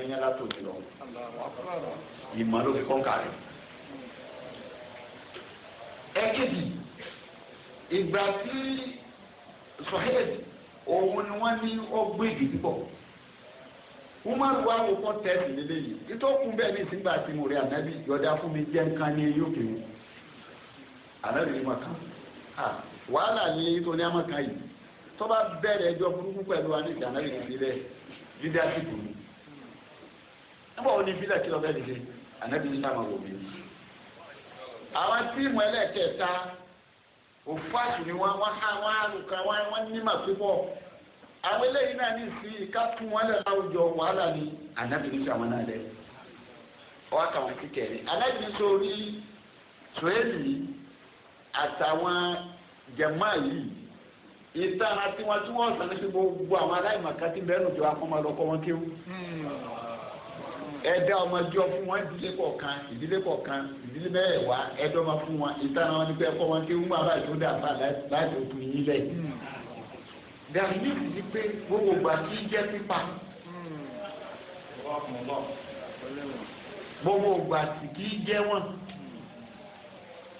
yẹnyẹn látòjì lọ. Ìmọ̀ ló fi kọ́ńkà rẹ̀. Ẹ̀kejì, ìgbà tí Suhaib òun ni wọ́n ní ó gbé ìdí púpọ̀. Umaru wa wo kọ́ tẹ́sì lélẹ́yìí. Ìtòkùn bẹ́ẹ̀ ní ìsìngbà tí mo rí ànábì yọ̀dá fún mi jẹ́ nǹkan ní yóò kéwù. Ànábì ni mo kàn. Wàhálà ni èyí tó ní àmọ́ kan yìí. Tó bá bẹ̀rẹ̀ ẹjọ́ burúkú pẹ̀lú wa ní ìsìn ànábì ní ìbílẹ̀ leadership ni. Nígbà wo ni ìbílẹ̀ kí lọ bẹ́ẹ̀ dìde? Ànábì ní sáà máa wò mí. Àwọn tíìmù ẹlẹ́ẹ̀kẹta òfáàsì ni wọ́n wọ́n há wọ́n á lùkà wọ́n ní mà pípọ̀. Àwọn eléyìí náà ní sí ká fún wọn lẹ̀ láwùjọ wàhálà ni ànábì ní sàwọn náà lẹ̀. Ọwọ́ àtàwọn ti kẹrin. Ànábì ní sórí Suhaili àtàwọn jẹ̀mọ́ yìí ìtara tí wọ́n tí wọ́n sàn ní gbogbo àwọn aláìmọ̀ká tí bẹ́ẹ̀ nùjọ akọ́mọlọ́kọ́ wọn kéwú. Ẹ̀dá ọmọ jọ fún wọn ìdílé kọ̀ọ̀kan ìdílé kọ̀ọ̀kan ìdílé mẹ́ẹ̀wá ẹ̀dá ọmọ fún wọn ìtara wọn ní pé ẹ̀kọ́ wọn kéwú máa báyìí tó dà bá láti òkú yín lẹ̀. Dàbí ní pé gbogbo ìgbà tí jẹ́ pípa gbogbo ìgbà tí kì í jẹ́ wọn.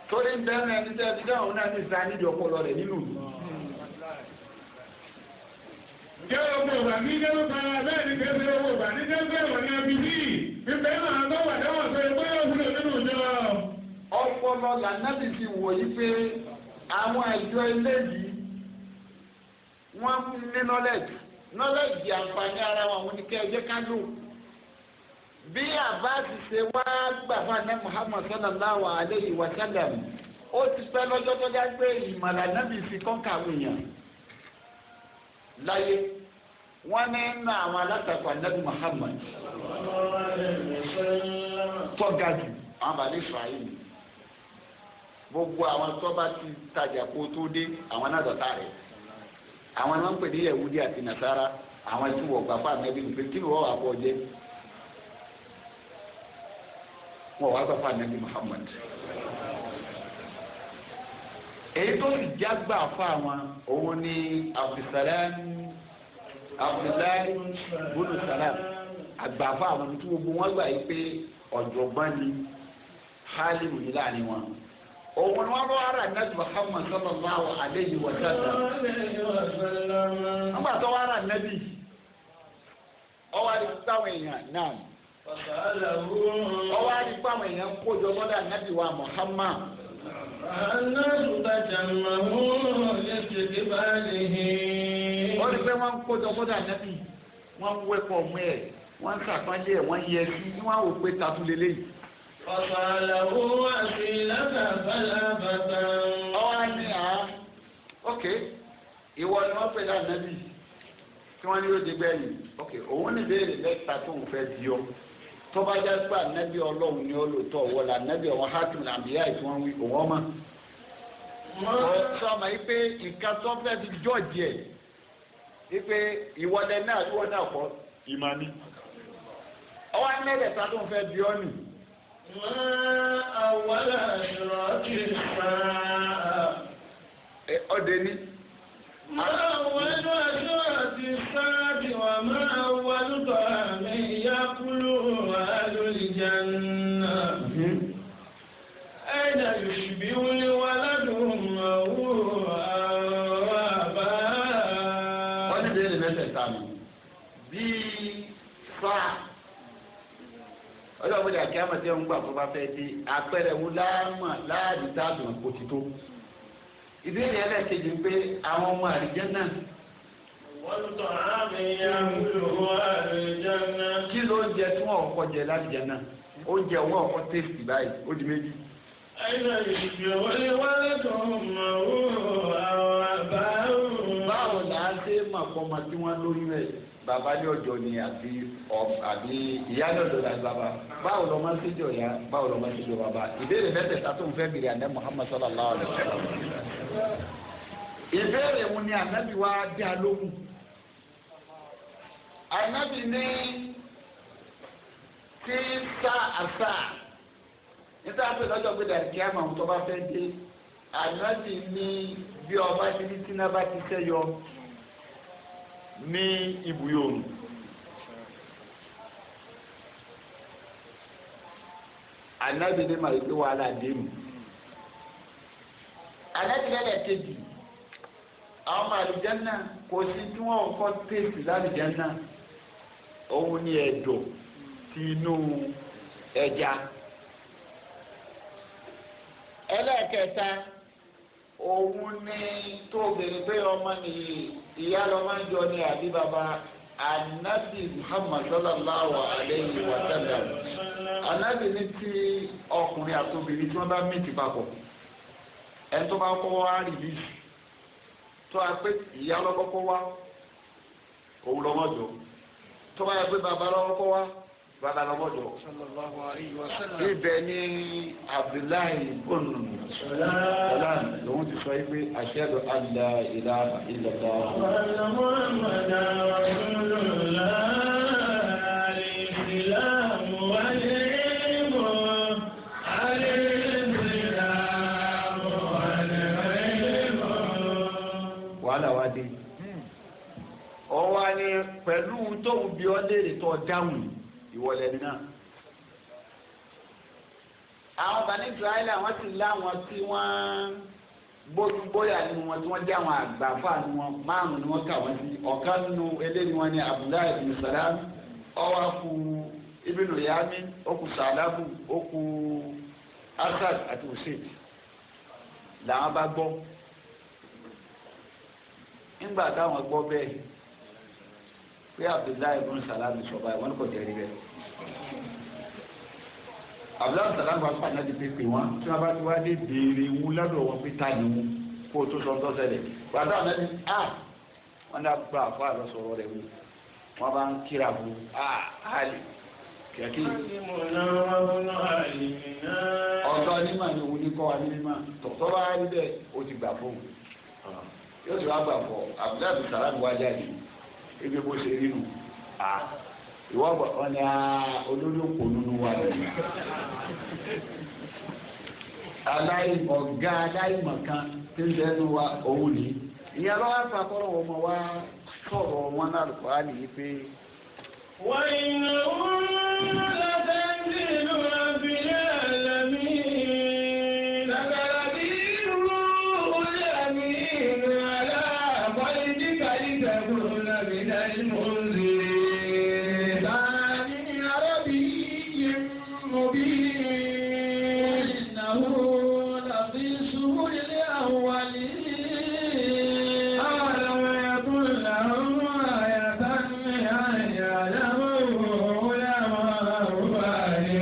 Torí bẹ́ẹ̀ ni ẹni tẹ́ ẹni dáhùn náà ní ìsá nídìí ọpọlọ rẹ̀ nínú ìlú. Ǹjẹ́ gbogbo ìgbà ní jẹ́ ló para bẹ́ẹ̀ ni kẹ́sẹ̀ gbogbo ìgbà ní jẹ́ bẹ́ẹ̀ wọ̀ ní abibí bíbẹ́ náà tó wà dáwọ̀ sọ pé ó wúlò nínú ìjọ. Ọpọlọ làǹdàbí ti wò yí pé àwọn àjọ eléyìí wọ́n ní knowledge knowledge àǹfààní ara wọn àwọn oníkẹ́ ẹ̀jẹ̀ ká lò. Bí Abbas ṣe wá gbà fún àná Muhammad sallallahu alayhi wa sallam ó ti pẹ́ lọ́jọ́ tó dá pé ìmọ̀lá nábì fi kọ́ńkà àwọn èèyàn láyé wọ́n ní nínú àwọn alátakò ànábì Muhammad tó ga jù àwọn bàbá Israẹli gbogbo àwọn tó bá ti tajà kó tó dé àwọn náà dọ̀tá rẹ̀ àwọn ni wọ́n ń pè ní Yahudi àti Nasara àwọn tí wọ́n gbà fún ànábì nìkan kí ni wọ́n wà pọ̀ jẹ́ wọ́n wà gbà fún ànábì Muhammad. Èyí tó sì jágbà fún àwọn òun ni Abdulsalam Abdullahi bùnú salam àgbà fún àwọn tí gbogbo wọn gbà yìí pé ọ̀jọ̀gbọ́n ni halimu ní láàrin wọn. Òun ni wọn lọ ara nàbì Muhammad sallallahu alayhi wa sallam. Nígbà tó wà ara nàbì ọwọ́ àti táwọn èèyàn náà ọwọ́ àti táwọn èèyàn kójọ lọ́dà nàbì wa Muhammad. Ó rí pé wọ́n ń kójọ sọ́dọ̀ ànábì wọ́n ń wẹ́pọ̀ ọmọ ẹ̀ wọ́n ń sàpọ́nlé ẹ̀ wọ́n yẹ sí ní wọ́n á wò pé tatu lélẹ́yìí. Ọwọ́ á ní à ok ìwọ ni wọ́n pè ní ànábì tí wọ́n ní yóò dé gbẹ̀yìn ok òun ní ìbéèrè lẹ́ta tó ń fẹ́ di ọ tọ́ba já gbà ànábì ọlọ́run ni ó lò tọ́ ọ̀wọ́ là ànábì ọ̀wọ́n hátìmù làǹbíyá ìtí wọ́n wí òun ọmọ. Sọ ma yìí pé nǹkan tó fẹ́ fi jọ́ọ̀jì ẹ̀ yìí pé ìwọlẹ̀ náà ìwọ náà kọ́ ìmọ̀ ni. Ọwọ́ anẹ́rẹ̀ta tó ń fẹ́ bí ọ́ nì. Ọdẹ ní. Wọ́n ní bẹ́ẹ̀ mẹ́tẹ̀ẹ̀ta mi bíi sáà ọjọ́ ìgbọ́dọ̀ àti àmọ̀ tí wọ́n ń gbà tó bá fẹ́ dé àpẹẹrẹ wo láàmà láàdì táàdùn kò ti tó. Ìbéèrè ẹlẹ́ẹ̀kejì ń pé àwọn ọmọ àlìjẹ́ náà. Kí ló ń jẹ tí wọ́n kọ́ jẹ lálìjẹ́ náà? Oúnjẹ wọn kọ́ tẹ́sítì báyìí ó di méjì. Báwo là á ṣe mọ̀ pọ́ ọmọ tí wọ́n lóyún ẹ̀? Bàbá ní ọjọ́ ni àbí àbí ìyá ní ọjọ́ ni bàbá. Báwo lọ máa ń ṣèjọ ìyá? Báwo lọ máa ń ṣèjọ bàbá? Ìbéèrè mẹ́tẹ̀ẹ̀ta tó ń fẹ́ bèrè àná Muhammad sallallahu alaihi wasallam. Ìbéèrè wọn ni ànábì wa dá lóhùn. Ànábì ní tí sá àṣà níta pé lọ́jọ́ pé dàrí kí á máa ń tọ́ bá fẹ́ dé. Ànábì ní bí ọba ti ní tíná bá ti ṣẹ́ yọ ní ibùyọ òrùn. Ànábì ní màá gbé wàhálà dé mu. Ànábì lẹ́lẹ̀kejì àwọn ọmọ àlùjánnà kò sí tí wọ́n kọ́ tèèsì lálùjánnà òun ni ẹ̀dọ̀ ti inú ẹja. Ẹlẹ́ẹ̀kẹta òun ni tó bèrè pé ọmọ nìyí ìyá lọ máa ń jọ ní àbí bàbá Ànábì Muhammad sallallahu alayhi wa sallam. Ànábì ní tí ọkùnrin àti obìnrin tí wọ́n bá mìtì papọ̀ ẹni tó bá kọ́ wá rìlíìsì tó a pé ìyá lọ́kọ́kọ́ wá òun lọ́mọdọ̀ tó bá yẹ pé bàbá lọ́kọ́kọ́ wá bàbá lọ́mọdọ̀. Ibẹ̀ ni Abdullahi bọ́ọ̀nù Salam lòun ti sọ yìí pé ashhadu an la ilaha illallah. Wa Muhammadan rasulullah al-islamu wal-ilmu al-islamu wal-ilmu. Wàhálà wa dé. Ọwọ́ ni pẹ̀lú tóun bí ọ léèrè tó dáhùn ìwọlẹ̀ náà. Àwọn Bani Israẹli àwọn sì láwọn tí wọ́n gbójúgbóyà nínú wọn tí wọ́n jẹ́ àwọn àgbàfà nínú wọn márùn ni wọ́n kà wọ́n sí. Ọ̀kan nínú eléyìí wọn ni Abdullahi ibn Salam, ọwọ́ kù Ibn Yami, ó kù Sàlábù, ó kù Asad àti Usaid. Làwọn bá gbọ́. Nígbà táwọn gbọ́ bẹ́ẹ̀ pé Abdullahi ibn Salam sọ báyìí wọ́n kò jẹ́ rí bẹ́ẹ̀. Abdullahi Salam wà fún ànádi pépè wọn tí wọn bá ti wá dé béèrè wú lọ́dọ̀ wọn pé ta ni wọn kó o tó sọ tó ṣẹlẹ̀. Gbàdá ànádi a wọn dá gba àfọ àlọ sọ̀rọ̀ rẹ̀ wò wọn bá ń kíra bu a hali kẹ̀kẹ́. Ọ̀dọ́ onímọ̀ ni òun ní kọ́ wa ní mímọ́ tọ̀tọ̀ bá rí bẹ́ẹ̀ o ti gbà fóun yóò ti wá gbà fọ Abdullahi Salam wá jáde ebi bó ṣe rí nu a ìwọ bọ ọ ní olórí òpó nínú wa lọ aláì ọ̀gá aláìmọ̀kan tí ń bẹnu wa òun ni ìyẹn lọ́wọ́ àti akọ́rọ̀ wọn mọ̀ wá sọ̀rọ̀ wọn náà lùkọ́ á nìyí pé. Wa innahu latanzilu rabbil alamin nazala bihi ruhul amin ala qalbika litakuna minal munzirin. Arabiyyin mubin innahu lafi suhuril awwalin. Awalam yakun lahum ayatan an ya'lamuhu ulama'u bani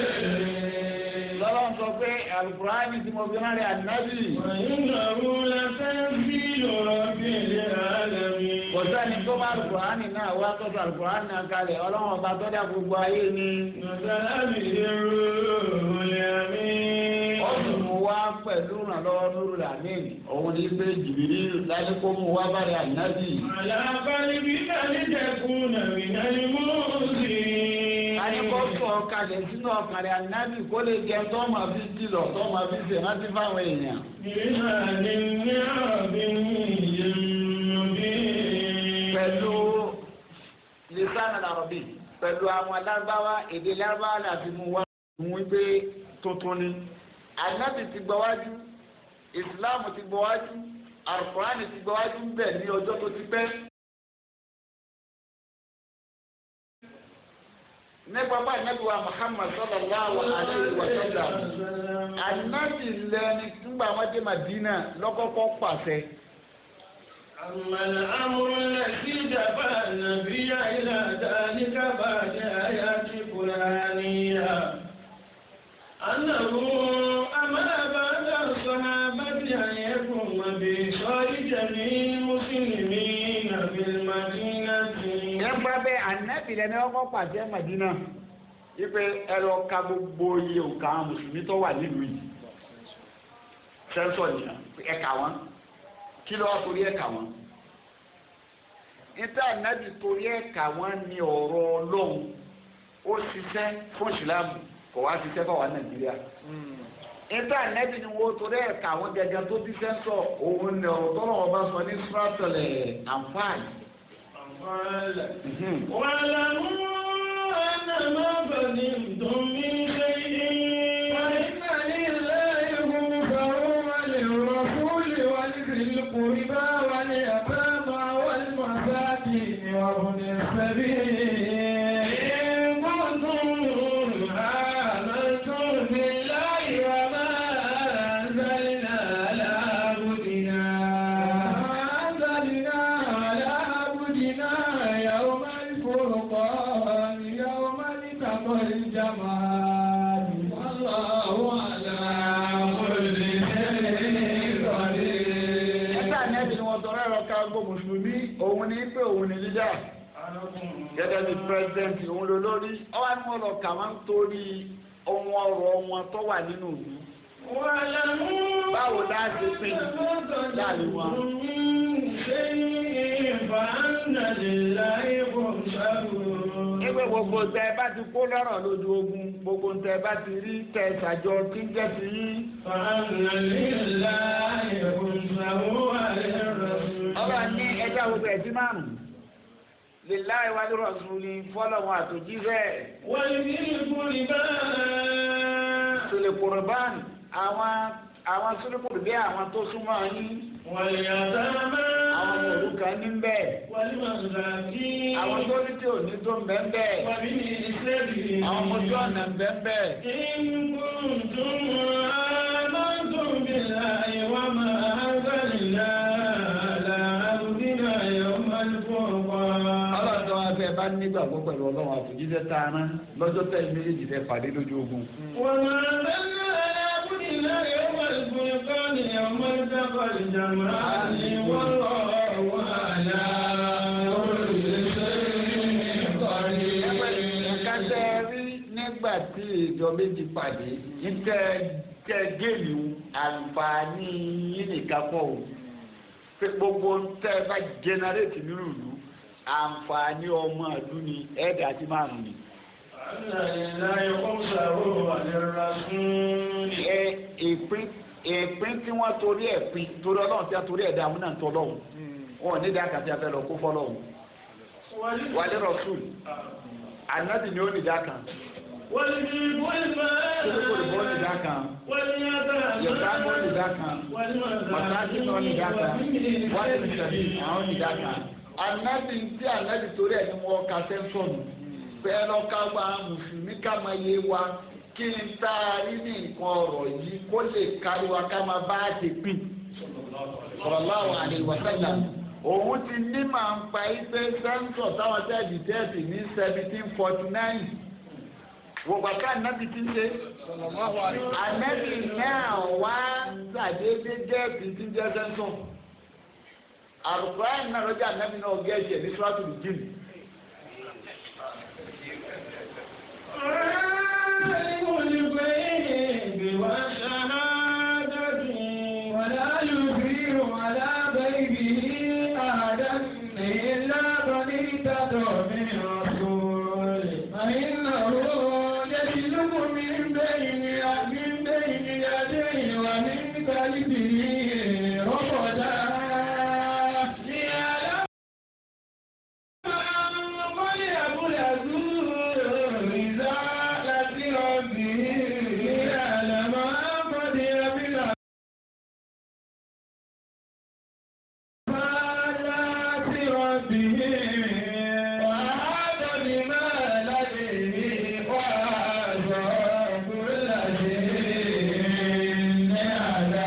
Isra'il. Lọ́wọ́ sọ pé alukurani tí mo fi rán rẹ̀ ànábì. Wa innahu latanzilu rabbil alamin. Kò sẹ́ni tó bá alukurani náà wá tọ́jú alukurani náà kalẹ̀ ọlọ́run ọba tó dá gbogbo ayé ni. Nazala bihi ruhul amin. Ó sì mú wá pẹ̀lú ìrànlọ́wọ́ Nurul Amin. Òun ní pé jìbìrì láyé kó mú wá bá rẹ̀ ànábì. Ala qalbika litakuna minal munzirin. A ní kó sọ kalẹ̀ sínú ọkàn rẹ̀ ànábì kó lè jẹ tó máa fi kìlọ̀ tó máa fi ṣèrántí fáwọn èèyàn. Bilisanin arabiyyin mubin. Pẹ̀lú lisan al-arabi pẹ̀lú àwọn lárúbáwá èdè lárúbáwá láti mú wá mú wípé tuntun ni. Ànábì ti gbọ́ wájú, ìsìláàmù ti gbọ́ wájú, àlùkùránì ti gbọ́ wájú ń bẹ̀ ní ọjọ́ tó ti pẹ́. Nípa bá ànábì wa Muhammad sallallahu alayhi wa sallam, ànábì lẹni nígbà wọn dé Madina lọ́kọ́kọ́ pàṣẹ. أما الأمر الذي دفع النبي إلى ذلك بعد آيات قرآنية أنه أمر بعض الصحابة أن يقوم بإيصال جميع المسلمين في المدينة. Nípa bẹ́ẹ̀ ànábì lẹni ọkọ̀ pàṣẹ Madina ipe ẹ lọ ka gbogbo iye òǹkà àwọn mùsùlùmí tó wà nílùú yìí sẹ́ńsọ̀ nìyẹn ẹ kà wọ́n kí ló wá torí ẹ kà wọ́n. Níta ànábì torí ẹ kà wọ́n ní ọ̀rọ̀ Ọlọ́run ó ṣiṣẹ́ fún ìsìlámù kò wá ṣiṣẹ́ fáwọn Nàìjíríà. Níta ànábì ni wọ́n torí ẹ kà wọ́n gẹ́gẹ́ tó bí sẹ́ńsọ̀ òun ní ọ̀rọ̀ tọ́lọ̀ wọn bá sọ ní sùràtọ̀lẹ̀ àǹfààní. واعلموا أن ما غنمتم من شيء فإن لله خمسه وللرسول ولذي القربى واليتامى والمساكين وابن السبيل إن كنتم آمنتم بالله وما أنزلنا على عبدنا أنزلنا على عبدنا يوم الفرقان يوم التقى الجمعان والله على كل شيء قدير. Ẹgbẹ́ ànẹ́bí ni wọ́n tọrọ ẹ̀rọ ká gbọ́ Mùsùlùmí, òun ní pé òun ní lídà. Gẹ́gẹ́ bí pírẹ́sidẹ́ǹtì òun ló lórí. Ọwọ́ ni wọ́n lọ kà wọ́n torí ohun ọrọ̀ wọn tó wà nínú ìlú. واعلموا Báwo la ṣe pín láàrin wọn? فأن لله خمسه Ẹgbẹ́ gbogbo tẹ ẹ bá ti kó lọ́rọ̀ lójú ogun, gbogbo tẹ ẹ bá ti rí tẹ ẹ ṣàjọ tí ń jẹ́ ti yín. فأن لله خمسه وللرسول Ọlọ́run ní ẹjọ́ gbogbo ẹ̀ sí márùn-ún. Lillahi wa lirrasuli fọ́lọ́run àtòjíṣẹ́. ولذي القربى Sùlẹ̀kùrùbán àwọn sùlẹ̀kùrù bí àwọn tó súnmọ́ yín. واليتامى Àwọn ọmọ òrukàn ní bẹ́ẹ̀. والمساكين Àwọn tó ní tí ò ní tó ń bẹ́ẹ̀ bẹ́ẹ̀. وابن السبيل Àwọn ọmọ ojú ọ̀nà ń bẹ́ẹ̀ bẹ́ẹ̀. إن كنتم آمنتم بالله وما أنزلنا على عبدنا يوم الفرقان Ọlọ́run tó wá fẹ́ bá nígbàgbọ́ pẹ̀lú Ọlọ́run àtòjíṣẹ́ tá a rán lọ́jọ́ tẹ́ méjèèjì fẹ́ pàdé lójú ogun. وما أنزلنا على عبدنا يوم الفرقان يوم التقى الجمعان والله على كل شيء قدير Nǹkan tẹ́ ẹ rí nígbà tí ìjọ méjì pàdé ní tẹ́ géèmì àǹfààní yín nìkan kọ́ o. Pé gbogbo tẹ́ ẹ bá jẹnẹrétì nínú ìlú àǹfààní ọmọ ìlú ni ẹ̀ẹ́dà àti márùn-ún ni. أن لله خمسه وللرسول Ẹ ìpín tí wọ́n torí ẹ̀ pín torí Ọlọ́run tí wọ́n torí ẹ̀ dá àwọn náà ń tọ́ lọ́hùn. Wọn ò ní dá kàtí afẹ́ lọ kó fọ́ lọ́hùn. Wàlẹ́ rọ̀ṣùl ànábì ni ó nìdá kan. ولذي القربى Sùlùkùrù ó nìdá kan. واليتامى Yọ̀tá ó nìdá kan. Màsáàkì náà nìdá kan. Wálé nìdàbí àwọn nìdá kan. Ànábì tí ànábì torí ẹ̀ ni wọ́n ka sẹ́ńsọ̀nù. Pé ẹ lọ ká wa Mùsùlùmí ká máa yé wa kí n tá a rí ní nǹkan ọ̀rọ̀ yìí kó lè kárí wa ká máa bá a ti pín. Sallallahu alaihi wasallam. Òun ti ní màá ń pa ipe sẹ́ńsọ̀ táwọn tẹ́ẹ̀dì tẹ́ẹ̀dì ní 1749. Wògbà ká ànábì ti ń ṣe. Ànábì náà wá ṣàdédé gẹ́ẹ̀tì tí ń jẹ́ sẹ́ńsọ̀. Àlùkùránì náà lọ́jọ́ ànábì náà gẹ́ẹ̀tì ẹ̀ ní Suratul Jinn. عالم الغيب والشهادة ولا يظهر على غيبه أحدا إلا من ارتضى من رسول فإنه يسلك من بين يديه ومن خلفه رصدا ليعلم أن قد أبلغوا رسالة ربهم ليعلم أن قد أبلغوا رسالة ربهم وأحاط بما لديه وأحصى كل شيء عددا.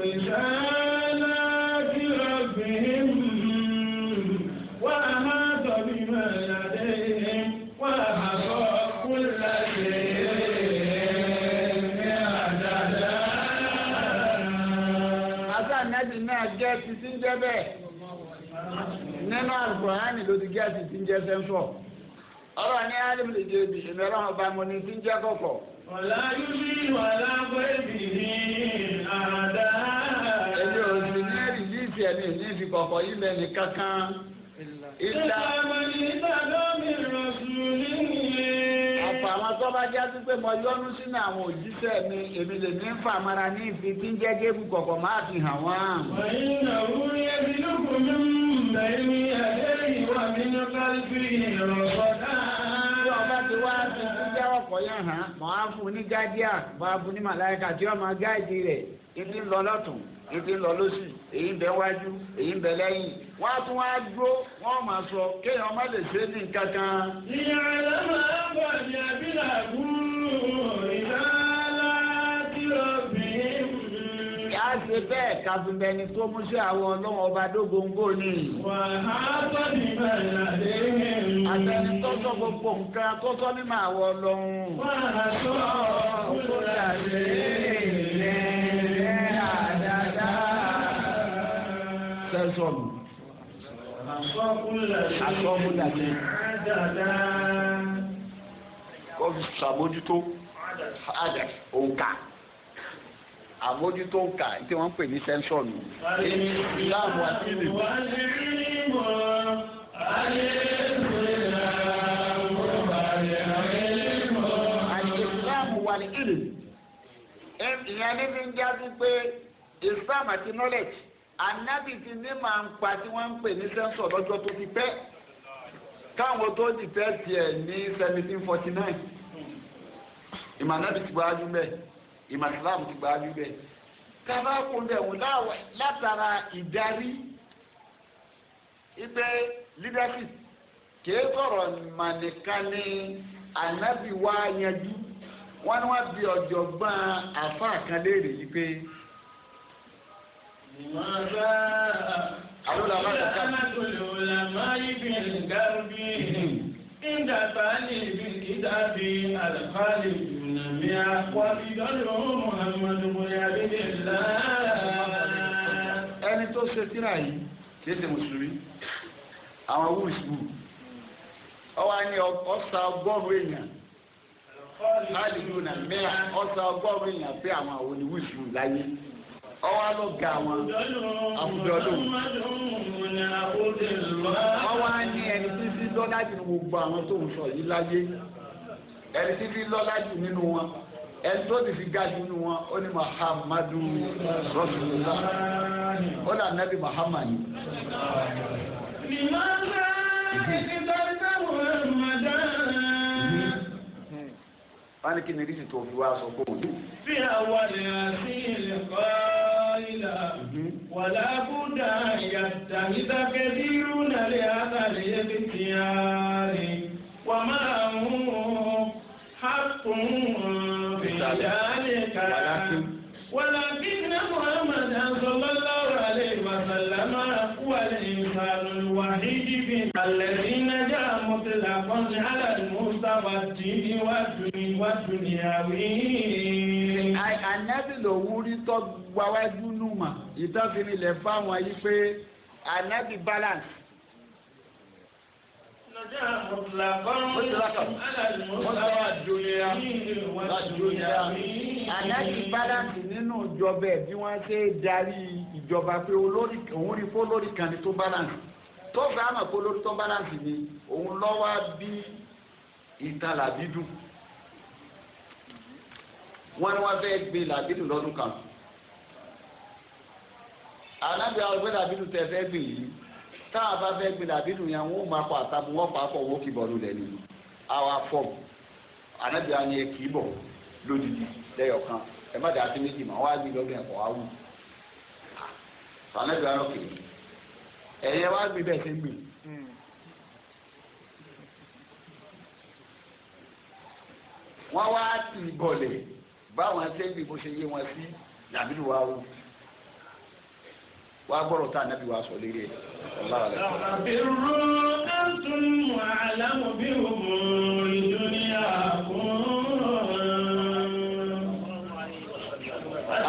رسالات ربهم وأحاط بما لديهم وأحصى كل شيء عددا. Àti ànábì náà gẹ́ẹ̀tì tí ń jẹ́ bẹ́ẹ̀. Nínú Àlùkùránì ló ti gẹ́ẹ̀tì tí ń jẹ́ sẹ́ńsọ̀. Ọ̀rọ̀ ní alim lè jẹ́ ibi ìmọ̀ ọlọ́run ọba mo ní tí ń jẹ́ kọ̀kọ̀. Wàlá yúlí wàlá gbẹ́bì ní àdá. Èmi ò sì ní rìlíìsì ẹ̀mí ní fi kọ̀kọ̀ yìí lẹ́nu kankan. Ìlà Àfàwọn tó bá já sí pé mo yọ́nú sínú àwọn òjíṣẹ́ mi, èmi lè ní fàmọ́ra ní ìfi tí ń jẹ́ gébù kọ̀kọ̀ máa fi hàn wọ́n. Bí ọba ti wá ti ń jẹ́ ọkọ̀ yẹn hàn, mọ̀ á fún ní gádíà, mọ̀ á fún ní màláìka tí ó máa gáàdì rẹ̀, ibi ń lọ lọ́tùn, ibi ń lọ lósì, èyí ń bẹ wájú, èyí ń bẹ lẹ́yìn. Wọ́n á tún wá dúró, wọ́n máa sọ kéèyàn má lè ṣe ní nǹkan kan. Kí á ṣe bẹ́ẹ̀ káfíńbẹ́ni tó mú sí àwọn ọlọ́run ọba dógóńgó ni. Àtẹni tó sọ gbogbo nǹkan tó sọ mímọ́ àwọn ọlọ́run. Sẹ́sọ̀nù. Asọ́múdàdé. Kó fi ṣàmójútó òǹkà. Àmójútó òǹkà tí wọ́n ń pè ní sẹ́ńsọ̀nù. Ìsìláàmù àti ìlú. Àìsìláàmù wà ní ìlú. Ìyẹn ní fi ń já sí pé Islam àti knowledge anabi ti ní máa ń pa tí wọ́n ń pè ní sẹ́ńsọ̀ lọ́jọ́ tó ti pẹ́ káwọn tó ti pẹ́ tiẹ̀ ní 1749 ìmọ̀ anabi ti gbájú bẹ́ẹ̀ ìmọ̀ Islam ti gbájú bẹ́ẹ̀ kábàkùn bẹ́ẹ̀ wò látara ìdarí ibẹ̀ leadership kìí sọ̀rọ̀ mànìkan ní anabi wá yanjú wọ́n ní wọ́n bí ọ̀jọ̀gbọ́n àfáà kan léèrè yìí pé. Ẹni tó ṣe tírà yìí kìí ṣe mùsùlùmí àwọn wúùsù ọwọ́ ni ọ̀sà ọgọ́rùn-ún èèyàn alìlúna mẹ́ra ọ̀sà ọgọ́rùn-ún èèyàn pé àwọn àwọn ni wúùsù láyé ọwọ́ ló ga àwọn àfùdọ́lù ọwọ́ á ní ẹni títí lọ́lá jù gbogbo àwọn tó ń sọ yìí láyé ẹni títí lọ́lá jù nínú wọn ẹni tó ti fi ga jù nínú wọn ó ní Muhammadu Rasulullah ó là nàbí Muhammad. Wọ́n ní kí ni rísì tó fi wá sọ pé òun. Fi àwọn àti ilẹ̀kọ́ ìlà wàlá búdà yàtà ìdákẹ́dírú nàlẹ́ àtàlẹ́ ẹbí ti àárẹ̀ wà máa mú hàkùn fìdálẹ̀ kàrà. ولكن محمدا صلى الله عليه وسلم هو الإنسان الوحيد الذي نجا مطلقا على المستوى الديني والدنيوي. Ànábì lòun rí tó gbáwájú nù mà ìtọ́finilẹ̀ fáwọn yìí pé ànábì balance. نجا مطلقا على المستوى الديني والدنيوي. Ànábì balance nínú ìjọba ẹ̀ bí wọ́n ṣe darí ìjọba pé olórí òun rí fún olórí kan ní tó balance tó fẹ́ àmọ̀ pé olórí tó balance ni òun lọ́wọ́ bí ìtàn làbídùn wọ́n ní wọ́n fẹ́ gbé làbídùn lọ́dún kan. Ànábì àwọn gbé làbídùn tẹ fẹ́ gbé yìí táwọn bá fẹ́ gbé làbídùn yẹn wọ́n máa kọ àtàbù wọ́n pa akọ wọ́n kì í bọ̀ lulẹ̀ ni àwa fọ́ọ̀mù. Ànábì àwọn yẹn kì í bọ̀ lódìdí lẹ́yọ̀kan ẹ má dàá sí méjì mà wọ́n á gbé lọ́dún ẹ̀kọ́ wá wù. Ànábì àwọn kì í ẹ̀yẹ wá gbé bẹ́ẹ̀ ṣe ń gbé. Wọ́n wá tì í bọ̀lẹ̀ báwọn ṣe ń bí bó ṣe yé wọn sí làbílù wa wò wá gbọ́dọ̀ tá ànábì wa sọ lérí ẹ̀ ọ̀la rẹ̀. Àbírú antum a'lamu bi umuri dunyakum.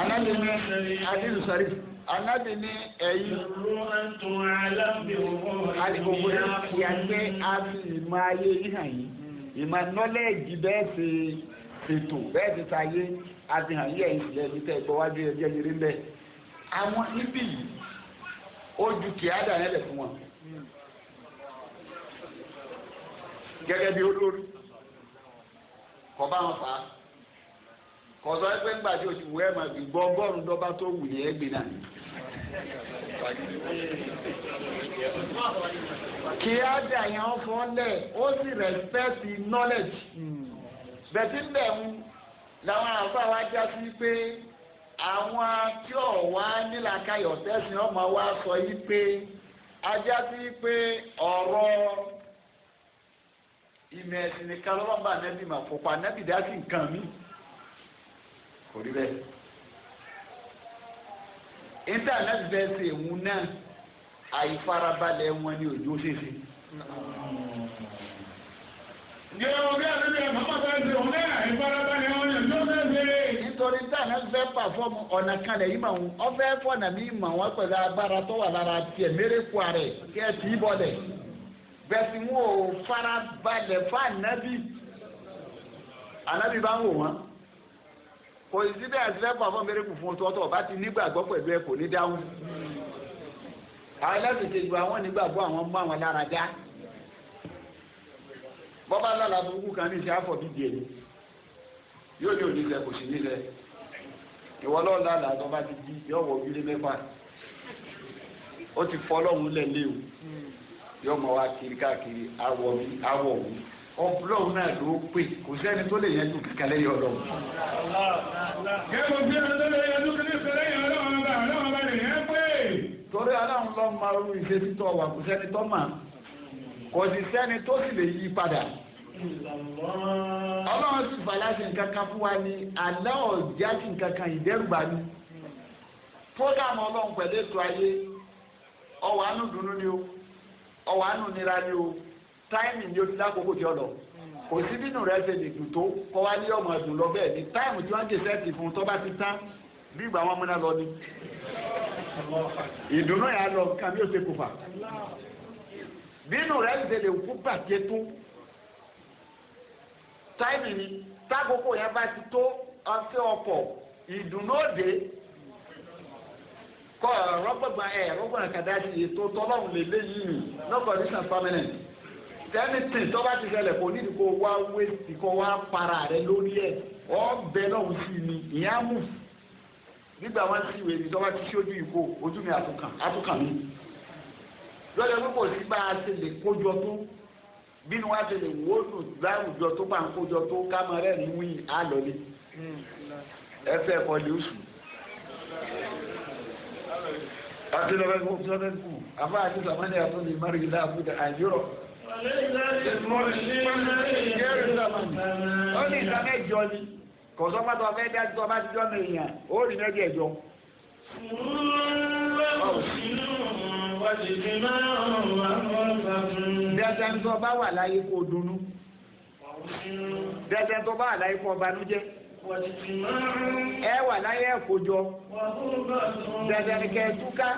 Ànábì ní Adélu Sharif Ànábì ní ẹ̀yìn. Àbírú antum a'lamu bi umuri Alìkòkò dunyakum. ìyàgbẹ́ àti ìmọ̀ ayé yìí hàn yín. Ìmọ̀ nọ́lẹ́ẹ̀jì bẹ́ẹ̀ ṣe ṣètò bẹ́ẹ̀ ṣe ṣayé àti hàn yí ẹ̀yìn sílẹ̀ ní tẹ́ gbọ́ wájú ẹjẹ́ ní rí ń bẹ́. Àwọn níbí yìí ó ju kìádà yẹn lẹ̀ fún wọn. Gẹ́gẹ́ bí olórí kọ́ bá wọn fà á. Kọ̀sọ́ ẹgbẹ́ ńgbà tí o ti wù ẹ́ mà gbọ́ ọgọ́rùn-ún dọ́bá tó wù ní ẹgbẹ́ náà. Kí á dà yẹn fọ́ lẹ̀ ó sì respect knowledge. Bẹ̀tí ń bẹ̀ ń làwọn àfa wa já sí pé àwọn tí ò wá nílàkayọ̀ tẹ̀sán ọmọ wa sọ yìí pé a já sí pé ọ̀rọ̀ ìmọ̀ ẹ̀sìn nìkan lọ́wọ́ bá nẹ́bí mà fòpá nẹ́bí dá sí nǹkan mi. Kò rí bẹ́ẹ̀. Íńtánẹ́ẹ̀tì fẹ́ ṣe òun náà àìfarabalẹ̀ wọn ni òjò ṣeéṣe. Ǹjẹ́ o bí àdúgbò ẹ̀ màmá fẹ́ ṣe òun náà àìfarabalẹ̀ wọn ni òjò ṣeéṣe. Nítorí íńtánẹ́ẹ̀tì fẹ́ pàfọ́ọ̀mù ọ̀nà kan lẹ̀ yìí mà ń ọfẹ́ fọ̀nà mi mà wọ́n pẹ̀lú agbára tó wà lára tiẹ̀ mérekù rẹ̀ kí ẹ tì í bọ̀lẹ̀. Bẹ́ẹ̀ sì wọn ò farabalẹ̀ fún ànábì. Ànábì bá ń wò wọ́n. Kò sí bẹ́ẹ̀ sí fẹ́ pàfọ́ mérekù fún ọtọ́ ọba ti nígbàgbọ́ pẹ̀lú ẹ kò ní dáhùn. Àwọn ẹlẹ́sìn kejì àwọn nígbàgbọ́ àwọn mú àwọn lára já. Bọ́bá lálàá burúkú kan ní ìṣe àfọ̀ bíi díẹ̀ ni. Yóò ní òní sẹ kò sí ní sẹ. Ìwọ lọ́ọ̀ lálàá tó bá ti di yóò wọ ojúlé mẹ́fà. Ó ti fọ́ lọ́hùn lẹ̀ léwu. Yóò mọ wá kiri káàkiri awọ mi awọ òun. Ọlọ́run náà ló pè kò sẹ́ni tó lè yanjú kankan lẹ́yìn Ọlọ́run. Kẹ́kọ̀ọ́ sí ẹni tó lè yanjú kankan lẹ́yìn Ọlọ́run ọba Ọlọ́run ọba lè yẹn pé. Torí Ọlọ́run ló máa rú ìṣesí tó wà kò sẹ́ni tó mà kò sì sẹ́ni tó sì lè yí padà. Ọlọ́run sì fàlà sí nǹkan kan fún wa ní àlá ọ̀já sí nǹkan kan ìdẹ́rùbà ni. Fúgàmù Ọlọ́run pẹ̀lú ètò ayé ọwọ́ àánú dùnú ni o ọwọ́ àánú nira ni o táìmì ni o ti lákòókò tí ọ lọ kò sí bínú rẹ ṣe lè dùn tó kọ́ wá ní ọmọ ẹ̀dùn lọ bẹ́ẹ̀ ni táìmù tí wọ́n ń jẹ fún un tó bá ti tán bí ìgbà wọn múná lọ ni ìdùnnú yà lọ nǹkan bí ó ṣe kò fà bínú rẹ ṣe lè kú bàjẹ́ tó táìmì ni tákòókò yẹn bá ti tó ọtí ọkọ̀ ìdùnnú òde kọ́ rọ́gbọ̀gbà ẹ̀ rọ́gbọ̀n kàdá sí ètò tọ́lọ́run lè léyìí no condition permanent. Anything tó bá ti ṣẹlẹ̀ kò nídìí kó wá wéèsì kó wá para rẹ lórí ẹ̀ ọ̀bẹ lọ́hùn sí ni ìyẹn á mú nígbà wọn sì wèé ní tó bá ti ṣojú ìkó ojú mi àtúnkàn mi lọ́dọ̀ pé kò sí bá a ṣe lè kójọ tó bínú wa ṣe lè wónú láwùjọ tó bá ń kójọ tó ká máa rẹ́rìn-ín wí á lọlé ẹ fẹ́ kọ́ lé oṣù àti lọ́fẹ́ kú lọ́fẹ́ kú àfa àti sàmánì àtúndì márùn-ún àbúdá àjọrọ̀ ó ní ìta mẹ́jọ ni kò sọ pátá ọfẹ́ dájú tó bá ti jọ́ mi èèyàn ó rí mẹ́jọ ẹ̀jọ. Dandan tó bá wà láyé kó dunnú. Dandan tó bá wà láyé kó banújẹ́. Ẹ wà láyé ẹ kójọ. Dandan ni kẹ́ ẹ túká.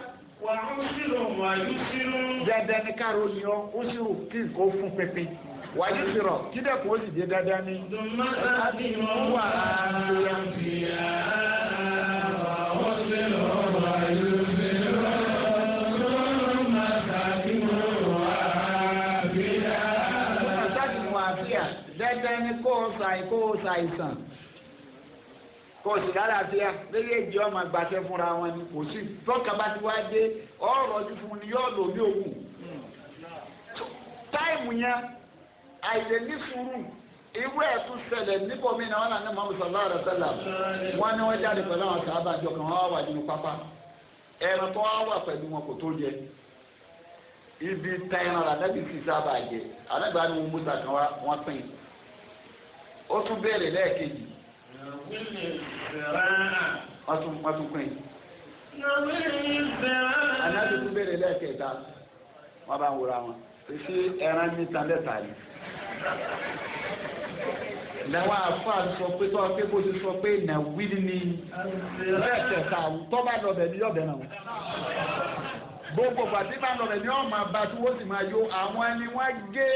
Dandan ni káàró ni ọ, ó sì rò kí nǹkan fún pínpín. Wàyí sọ̀rọ̀ kí dẹ̀ kó sì dé dandan ni. Wà á Dandan ni kó o ṣàì kó o ṣàìsàn kó o sì lálàáfíà méjèèjì ọmọ àgbàṣẹ fúnra wọn ni kò sí tọ́ka bá ti wá dé ọ̀rọ̀ ojú fún ni yóò lò ní òkú. Táìmù yẹn àìlè ní sùúrù irú ẹ̀ tún ṣẹlẹ̀ níbòmí náà wọn lànà Muhammad sallallahu alaihi wasallam wọn ni wọn jáde pẹ̀lú àwọn sàhábà jọ kan wọn wà nínú pápá ẹran tó wá wà pẹ̀lú wọn kò tó jẹ ibi ta ẹran rà nẹ́bí sì sábà jẹ ànágbà ni wọn mú sàkàn wá wọn pín ó tún béèrè lẹ́ẹ̀kejì wọ́n tún pín ànábì tún béèrè lẹ́ẹ̀kẹta wọ́n bá ń wúra wọn ṣé ẹran níta lẹ́ta ni lẹ́wọ̀n àfa sọ pé tọ́ pé bó ṣe sọ pé nà wíìlì ni lẹ́ẹ̀kẹta tọ́ bá lọ bẹ̀ ní yọ̀bẹ̀ náà gbogbo pàtí bá lọ bẹ̀ ní ọmọ àbá tí wọ́n sì máa yó àwọn ẹni wọ́n gé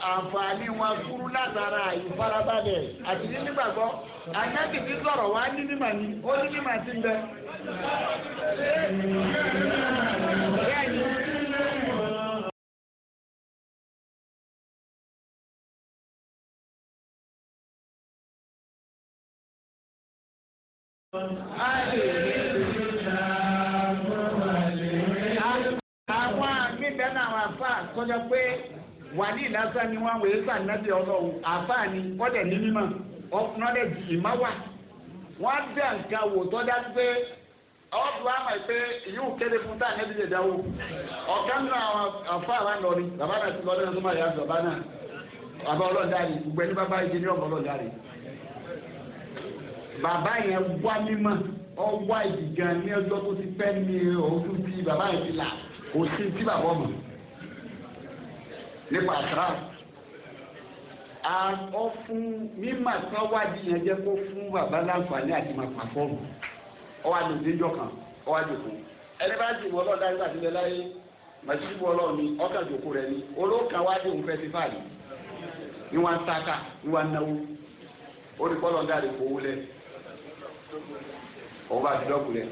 àǹfààní wọn kúrú látara ìfarabalẹ̀ àti nígbàgbọ́. Ànábì ti sọ̀rọ̀ wá ní mímọ̀ ni, ó ní mímọ̀ ti ń bẹ. Bẹ́ẹ̀ni. Àwọn àgbẹ̀bẹ̀ náà àwọn àfáà kọjá pé wàlíì lásán ni wọ́n wèé sànẹ́bí ọlọ́run àfáà ni wọ́n dẹ̀ ní mímọ̀ knowledge ìmọ̀ wà. Wọ́n dẹ̀ nǹkan wò tọ́já pé ọ̀dùn àmọ̀ pé ìyóò kéde fún táà nẹ́bí lè dáwó. Ọ̀kan nínú àwọn àfáà wa lọ ni bàbá náà ti lọ lẹ́nu tó máa yà bàbá náà. Bàbá ọlọ́ọ̀dárì gbogbo ẹni bàbá yìí ní ọmọ ọlọ́ọ̀dárì. Bàbá yẹn wá mímọ̀ ọ wá ìdìgan ní ọjọ́ tó ti pẹ́ ní ọdún tí bàbá yẹn ti là kò sí tí bàbá ọmọ nípa àtàrà ọ fún mímọ̀ sáwádìí yẹn jẹ́ kó fún bàbá láǹfààní àti máa pàfọ́ọ̀mù ọ wá lè déjọ́ kan ọ wá jòkó ẹni bá sì wọ ọlọ́ọ̀dá nígbà tí lẹ láyé màsíwò ọlọ́ọ̀ ni ọkàn jòkó rẹ ni olóòkàn wá dé òun fẹ́ ti fààyè ní wọn ń taka ní wọn ń náwó ó ní kọ́lọ́ ń dáre kó wọlé òun bá ti dọ́kù rẹ̀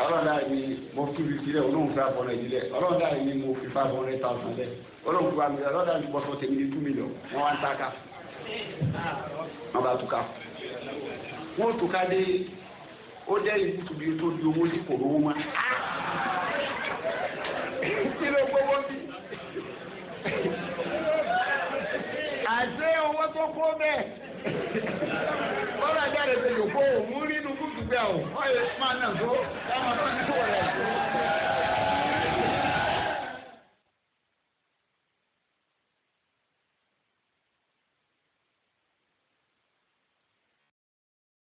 ọlọ́dà mi mo fi fi sílẹ̀ olóhùn fẹ́ àbọ̀nà ìdílé ọlọ́dà mi mo fi 500,000 lẹ̀ olóhùn fún mi ọlọ́dà mi bọ́ sọ tèmi ní 2 million wọ́n wá ń taka wọ́n bá túká wọ́n túká dé ó jẹ́ ibùsùn tó di owó sí kò rówó mọ́ kí ló gbówó sí àṣé owó tó kó bẹ́ẹ̀ bọ́lá jáde ṣe yòókó òun rí inú kúkú bẹ́ẹ̀ o ọ̀yẹ́ máa nà tó káwọn náà ní wọ̀lẹ̀ tó.